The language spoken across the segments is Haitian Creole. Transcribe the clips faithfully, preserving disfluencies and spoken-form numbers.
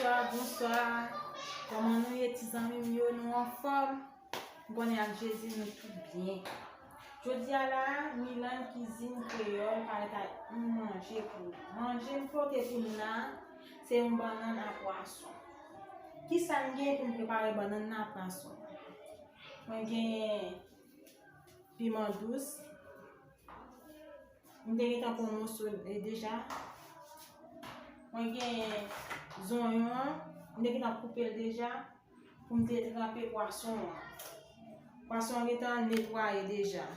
Bonswa, bonswa. Kòman nou ye, ti zanmi m yo? Nou anfòm? M konnen ak Jezi nou tout byen. Jodi a la, Milan Kizin Kreyòl parèt ak yon manje pou nou. Manje m pote pou nou la, se yon bannann a pwason. Kisa m gen pou m prepare bannann nan a pwason? Mwen gen piman dous. M te gentan pran moso de-, deja. Mwen gen zonyon an. M te gentan koupe l deja pou m te tranpe pwason an. Pwason an gentan netwaye deja.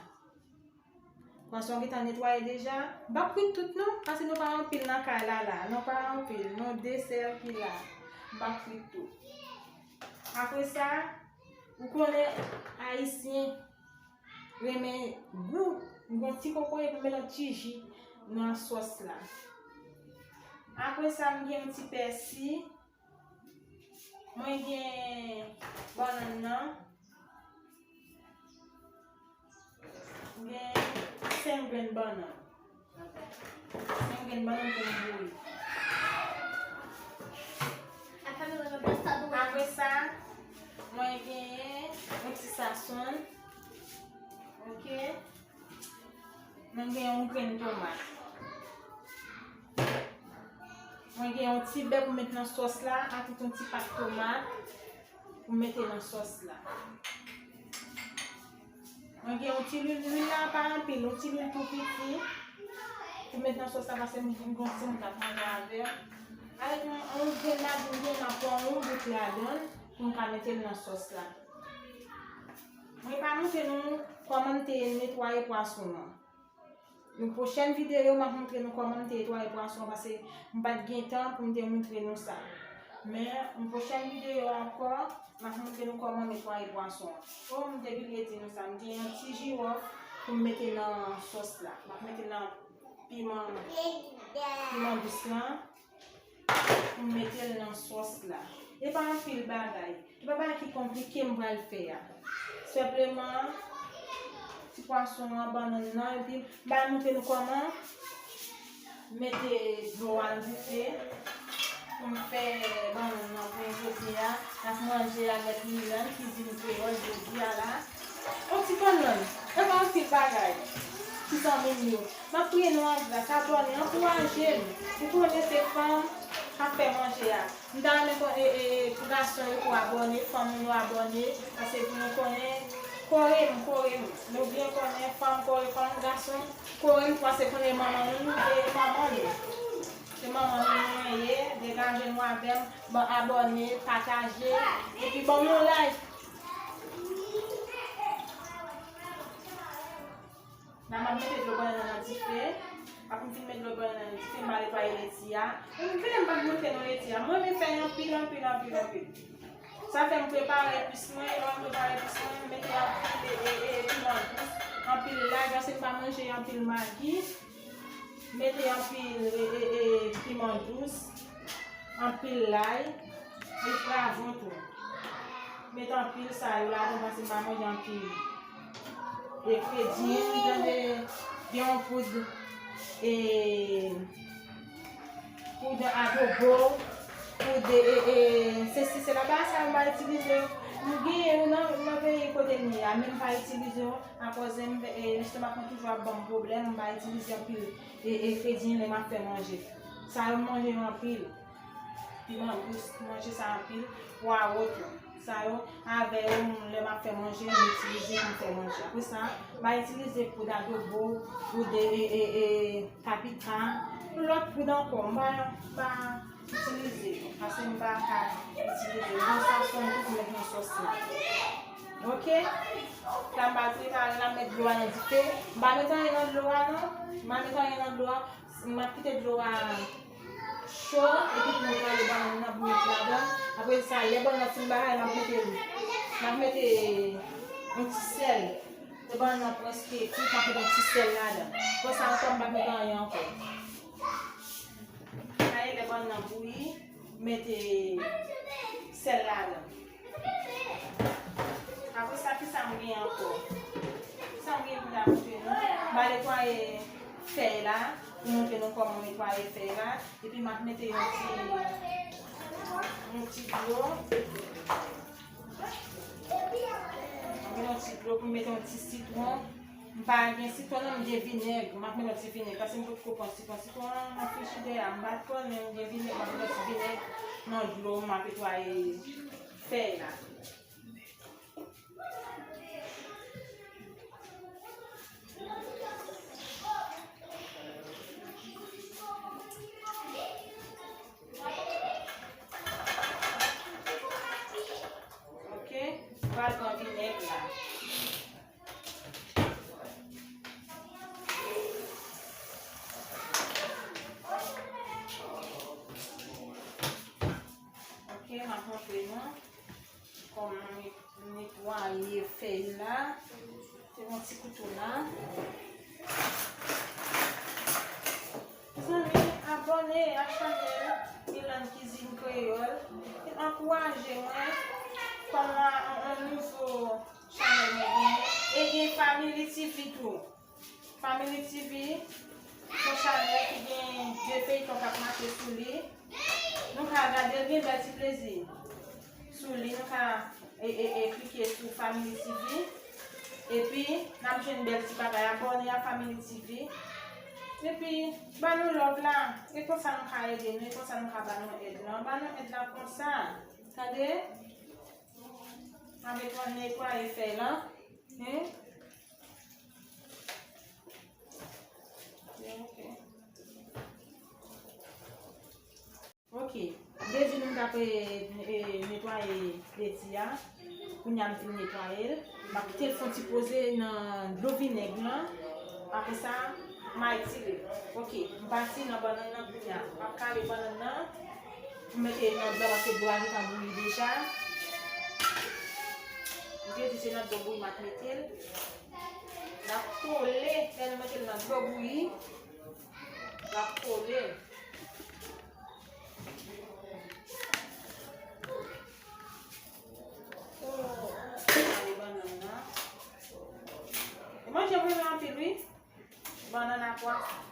Pwason an gentan netwaye deja. M p ap frit tout non, paske nou pa anpil nan kay la la. Nou pa anpil, nou de sèl ki la. M p ap frit tout. Apre sa, ou konnen Ayisyen renmen gou. M gen yon ti kokoye pou m mete yon ti ji nan sòs la. Apre sa, m gen yon ti pèsi. Mwen gen bannann nan. M gen senk grenn bannann. Senk grenn bannann pou m bouyi. Apre sa, mwen genyen yon ti sasonn. Ok. Mwen gen yon grenn tomat. Mwen gen yon ti bè pou m met nan sòs la, ak yon ti pat tomat pou m mete nan sòs la. Mwen gen yon ti lwil, lwil la pa anpil, yon ti lwil tou piti pou m met nan sòs la, paske m gen yon timoun k ap manje avè m. Avèk yon, yon grenn lavi, m gen nan pran yon bout ladan l pou m ka mete l nan sòs la. Mwen pa montre nou kòman m te netwaye pwason an. Yon pwochèn videyo, m ap montre nou kòman m te netwaye pwason an, paske m pa t gen tan pou m te montre nou sa. Men, yon pwochèn videyo ankò, m ap montre nou kòman m netwaye pwason an. O, m te bliye di nou sa, m gen yon ti jiwòf pou m mete nan sòs la. M ap mete nan piman, piman dous lan. Pou m mete l nan sòs la. E pa anpil bagay. E pa bagay ki konplike m pral fè a. Senpleman, ti pwason an, bannann nan, epi m pral montre nou kòman mete dlo a nan dife pou m fè bannann nan pou jodi a. N ap manje avèk Milan, Kizin Kreyòl jodi a la. Yon ti bannann, e pa anpil bagay. Ti zanmi m yo, m ap priye nou an gras, abòne, ankouraje m. Ou konnen se fanm k ap fè manje a. M ta renmen konnen, e, e, pou gason yo tou abòne, fanm yo abòne, paske pou nou konnen, kore m, kore m. Nou byen konnen fanm kore fanm, gason kore m, paske konnen manman nou, nou, e, manman nou. Se manman nou nou ye, degaje nou avè m, ban abòne, pataje, epi ban m yon like. La, m ap mete dlo bannann nan nan dife. Apre m fin mete dlo bannann nan nan dife, m al netwaye leti a. M vle m pa t montre nou leti a. Mwen renmen fè anpil, anpil, anpil, anpil. Sa fè m prepare epis mwen, e lè m prepare epis mwen, m mete anpil, e, e, e, piman dous, anpil lay, paske m pa manje anpil magi. Mete anpil, e, e, e, piman dous, anpil lay, e pwavwon tou. Mete anpil sa yo ladan, paske m pa manje anpil. E kredi, m tande gen yon poud, e, poud adobo, poud, e, e, e, sesi, sela, bagay sa yo m pa itilize yo. M genyen yo nan, nan peyi kote m ye a, men m pa itilize yo, akoz m, e, lestomak mwen toujou ap ban m pwoblèm, m pa itilize anpil, e, e, kredi lè m ap fè manje. Sa yo m manje yo anpil. Piman dous, m manje sa anpil. Pwawo tou. Sa yo, avè yo, lè m ap fè manje, m itilize pou m fè manje. Apre sa, m pa itilize poud adobo, poud, e, e, e, e, paprika, lòt poud ankò. M pa, m pa itilize yo, paske m pa ka itilize yo. Bon, sa fon tou pou met nan sòs la. Ok? La m pral prepare, la m met dlo a nan dife. M pa met anyen nan dlo a non. M pa met anyen nan dlo a. M ap kite dlo a cho, epi pou netwaye bannann nan pou met ladan. Apre sa, lè bannann nan fin bagay, m ap mete, m ap mete yon ti sèl. Lè bannann nan prèske kwit, m ap mete yon ti sèl ladan. Konsa ankò, m p ap mete anyen ankò. Sa ye, lè bannann nan bouyi, mete sèl ladan. Apre sa, kisa m gen ankò? Kisa m gen pou m ta montre nou? M va netwaye fèy la, pou montre nou kòman m netwaye fèy la. Epi m ap mete yon ti, Yon ti dlo. Mwen yon ti dlo pou m mete yon ti sitwon. M pa gen sitwon non, m gen vinèg. M ap mete yon ti vinèg. Paske m potko pran sitwon. Sitwon an nan frijidè a. M pa t konnen, m gen vinèg. M ap mete yon ti vinèg nan dlo. M ap netwaye fèy la. Ok, m pral pran vinèg la. Ok, m ap montre nou kòman m netwaye fèy la. Se yon ti kouto la. Mezanmi, abòne a chanèl Milan Kizin Kreyòl. Ankouraje mwen, kòm yon nouvo chanèl mwen genyen. E gen Family T V tou. Family T V, se yon chanèl ki gen de feyton k ap mache sou li. Nou ka gade l, gen bèl ti plezi sou li. Nou ka e, e, e, klike sou Family T V. Epi, n ap jwenn bèl ti bagay. Abòne a Family T V. Epi, ban nou love la. E konsa nou ka ede nou. E konsa nou ka ban nou èd lan. Ban nou èd la konsa. Tande? Avèk yon netwaye fèy lan. Hein? Ok. Ok. M te di nou m t ap, e, e, netwaye leti a. Kounye a m fin netwaye l. M ap kite l fè yon ti poze nan dlo vinèg lan. Apre sa, m a etire. Ok. M pati nan bannann nan kounye a. M ap kale bannann nan. M mete l nan dlo paske dlo a gentan bouyi deja. M te di se nan dlo bouyi m ap mete l. L ap kole, lè nou mete l nan dlo bouyi, l ap kole. Kale bannann nan. E manje mwen renmen anpil, wi. Bannann a pwason.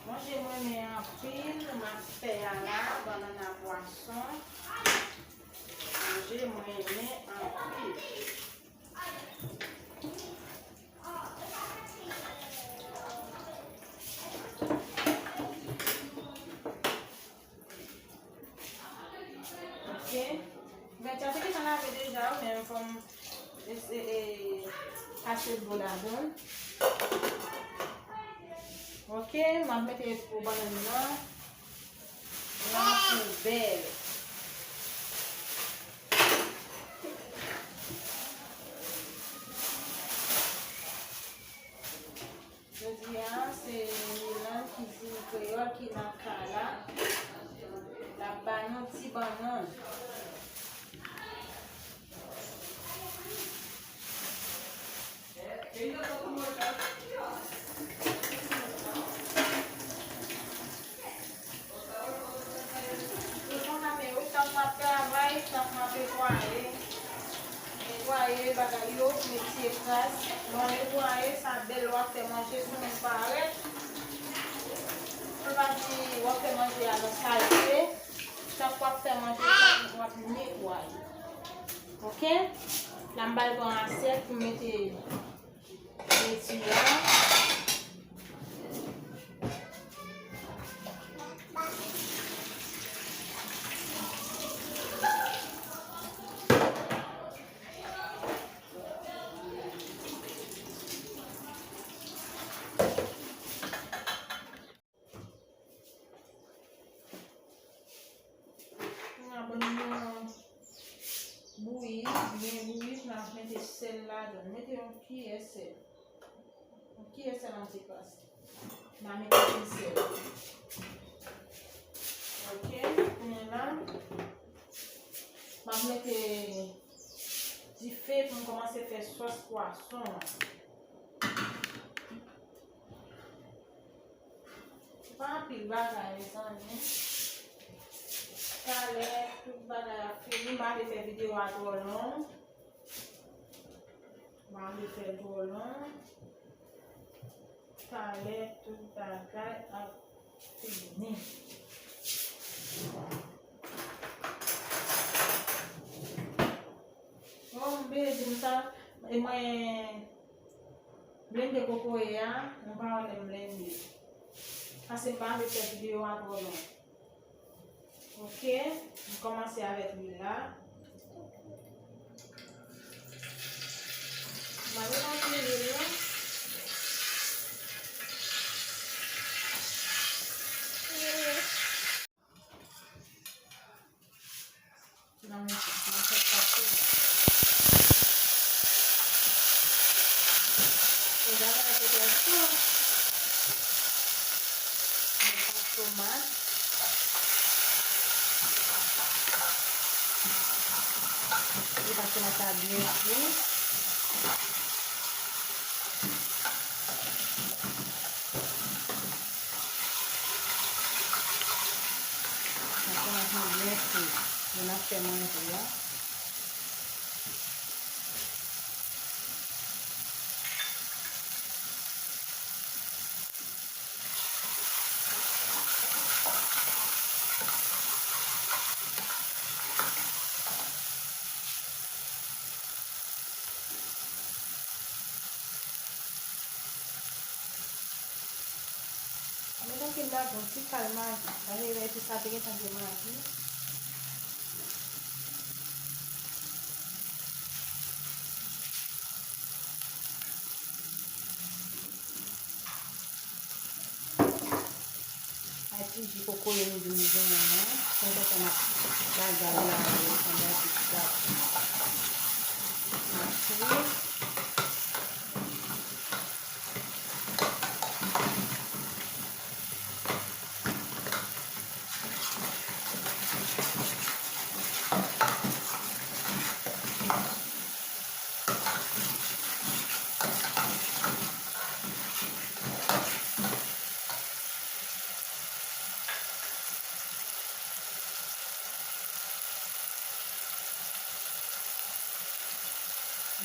Manje mwen renmen anpil, m ap fè a la, bannann a pwason. Manje mwen renmen anpil. Ok. Vèt la te gentan lave deja, wi, men fò m e, e, e, pase dlo ladan l. Ok, m ap mete po bannann nan nan poubèl. Jodi a, se Milan Kizin Kreyòl ki nan kay la. L ap ba nou ti bannann. Yo konn ap fè wi, tank m ap travay, tank m ap netwaye. Netwaye bagay yo, retire kras. Lè w netwaye, sa bèl, lè w ap fè manje, tou menm parèt. Pou l pa di w ap fè manje a nan salite. Tank w ap fè manje, tank w ap netwaye. Ok? La m pral pran asyèt pou m mete Leti a. Kounye a, bannann nan bouyi, byen bouyi, kounye a n ap mete sèl ladan. Mete yon kiyè sèl. Yon kiyè sèl an ti kras. N a mete ti sèl. Ok. Kòmanse fè sòs pwason an. Se pa anpil bagay, mezanmi. Talè, tout bagay ap fini. M pa vle fè videyo a twò long. M pa vle fè l twò long. Talè, tout bagay ap fini. Bon, m bliye di nou sa, e mwen blende kokoye a, nou pa wè lè m blende. Paske m pa vle fè videyo a twò long. Ok, m kòmanse avèk lwil la. M pa mete anpil lwil non. Nan men, nan fè sa tou. Ou gade la, poutèl tou. Yon pòt tomat. Li pase nan sa byen fri. Sa kòmanse byen fri. Moun ap fè manje a. Mwen tanke m lage yon ti kal magi. Gade, epi sa te gentan gen magi. Ay, ti ji kokoye nou di nou genyen an. Konsa sa n ap bagay la, pandan ti sa ap fri.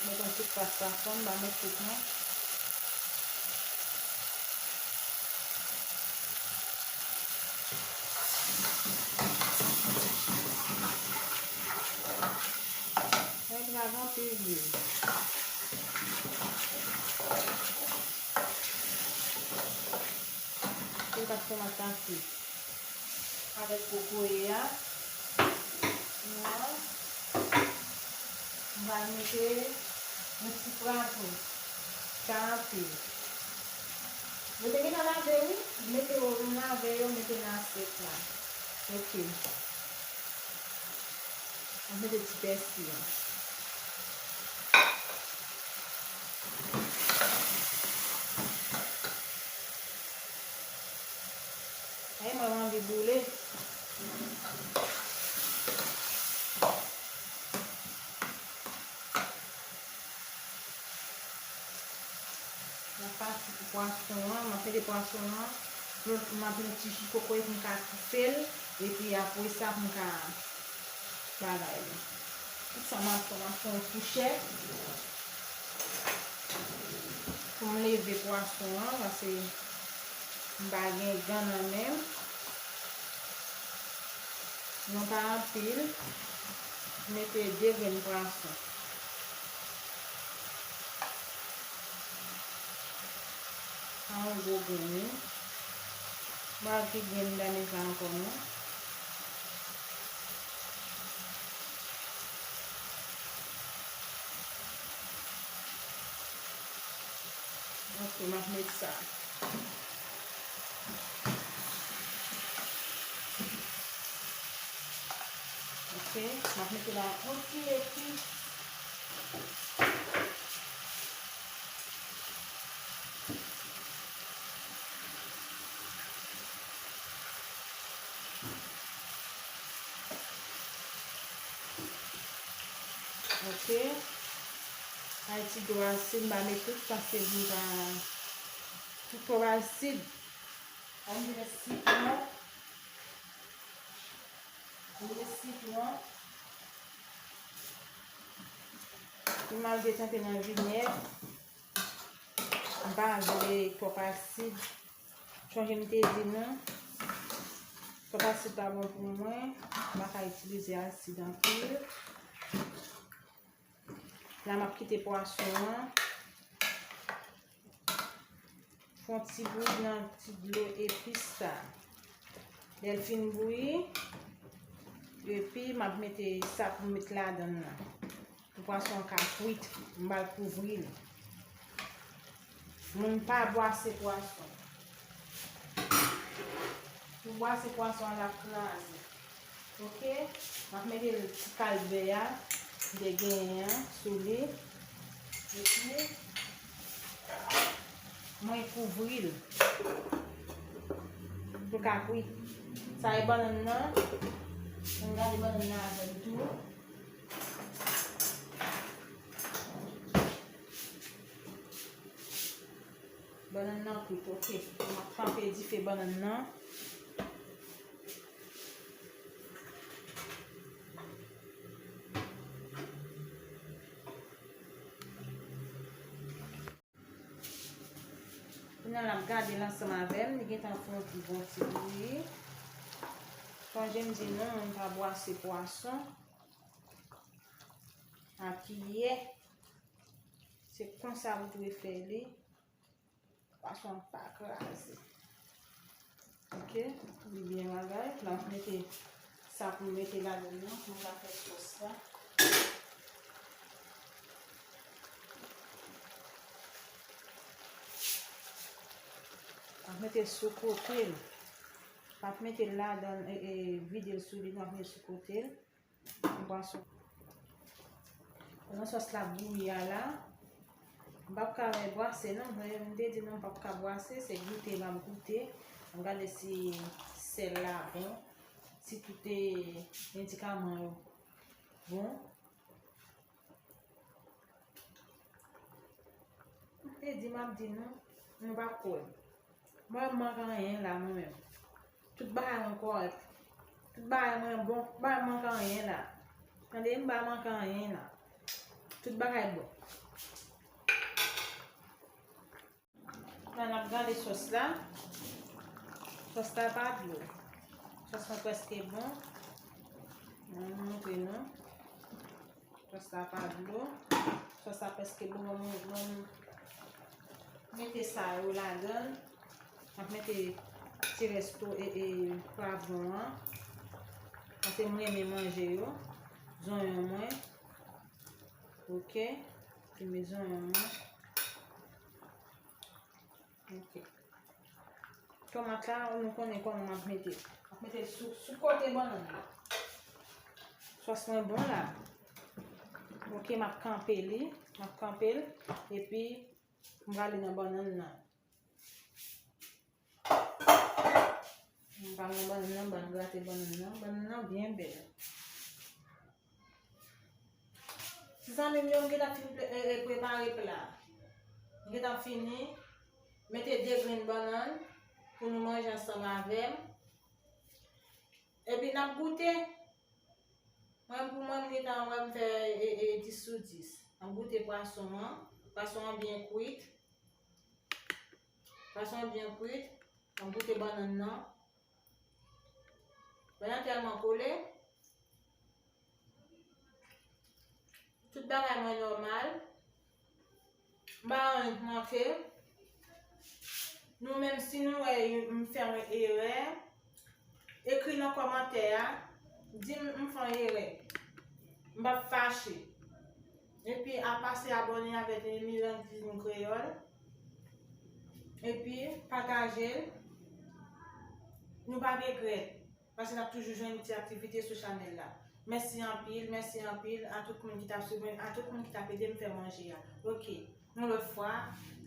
Mwen met yon ti kras pwason, m pa met tout non. Mwen met anpil lwil. Pou l pa fè masansi. Avèk kokoye a. Wi. M pral mete yon ti pwason. Sa anpil. Yo te gentan lave, wi. Mete yo, nou lave yo, mete nan asyèt la. Ok. Mwen mete ti pèsi an. Ay, mwen anvi boule. M ap pati pou pwason an. M ap mete pwason an. M ap mete yon ti ji kokoye pou m ka koupe l. Epi apre sa, pou m ka bagay li. Tout sa m ap fè, m ap fè yon fouchèt pou m leve pwason an, paske m pa gen gan nan men m. Non, pa anpil. Mete de grenn pwason. Pa yon gwo grenn, wi. M pa ki grenn damiz la ankò, non. Ok, m ap met sa. Ok, m ap mete la yon ti epis. Ok. Ay, ti dlo asid, m pa met tout paske m pa, tout twòp asid. An m met sitwon. M met sitwon. M al detante nan vinèg. M pa vle twòp asid. Sonje m te di nou, twòp asid pa bon pou mwen. M pa ka itilize asid anpil. La, m ap kite pwason an fè yon ti bouyi nan ti dlo epis sa. Lè l fin bouyi, epi m ap mete sa pou m met ladan l lan. Pou pwason an ka kwit, m pral kouvri l. Moun pa bwase pwason. Pou bwase pwason an, l ap kraze. Oke? M ap mete ti kal bè a, m te genyen an, sou li. Epi, mwen kouvri l. Pou l ka kwit. Sa e bannann nan. Ann gade bannann nan avè m tou. Bannann nan kwit, oke. M ap kanpe dife bannann nan. Kounye a l ap gade l ansanm avè m, li gentan fè yon ti bon ti bouyi. Sonje m di nou, moun pa bwase pwason a kiyè. Se konsa ou dwe fè li. Pwason an pa kraze. Oke, li byen bagay. La, m mete sa pou m mete ladan l lan, pou m ka fè sòs la. M ap mete sou kote l. M ap mete l ladan, e, e, vide l sou li, m ap mete sou kote l. Bwason. Pandan sòs la ap bouyi a la, m p ap ka bwase non. M te di nou m p ap ka bwase, se goute m ap goute. M gade si sèl la bon, si tout medikaman yo bon. M te di m ap di nou, nou p ap kwè m. Mwen, m manke anyen la, mwen menm. Tout bagay mwen kòrèk. Tout bagay mwen bon. M pa manke anyen la. Tande, m pa manke anyen la. Tout bagay bon. La, n ap gade sòs la. Sòs la pa dlo. Sòs la prèske bon. Mwen montre nou. Sòs la pa dlo. Sòs la prèske bon. Mwen, mwen mete sa yo ladan l. M ap mete ti rès to-, e, e, pwavwon an. Paske m renmen manje yo. Zonyon mwen. Oke. Mete zonyon mwen. Oke. Tomat la, nou konnen kòman m ap mete. M ap mete l sou, sou kote bannann nan. Sòs mwen bon la. Oke, m ap kanpe li. M ap kanpe l. Epi, m prale nan bannann nan. M pral nan bannann nan, m pral grate bannann nan. Bannann nan byen bèl. Ti zanmi m yo, m gentan fin pre-, e, e, prepare pla. M gentan fini mete de grenn bannann pou nou manje ansanm avè m. Epi n ap goute. Mwen, pou mwen, m gentan wè m fè, e, e, dis sou dis. N ap goute pwason an. Pwason an byen kwit. Pwason an byen kwit. N ap goute bannann nan. Bannann tèlman kole. Tout bagay mwen nòmal. M pa anyen k manke. Nou menm, si nou wè m fè yon erè, ekri nan kòmantè a, di m m fè yon erè. M p ap fache. Epi, a pase abòne avèk Emilan Cuisine Créole. Epi, pataje l. Nou p ap regrèt. Paske n ap toujou jwenn yon ti aktivite sou chanèl la. Mèsi anpil, mèsi anpil a tout moun ki t ap swiv mwen, a tout moun ki t ap ede m fè manje a. Oke, yon lòt fwa,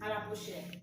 a la pwochèn.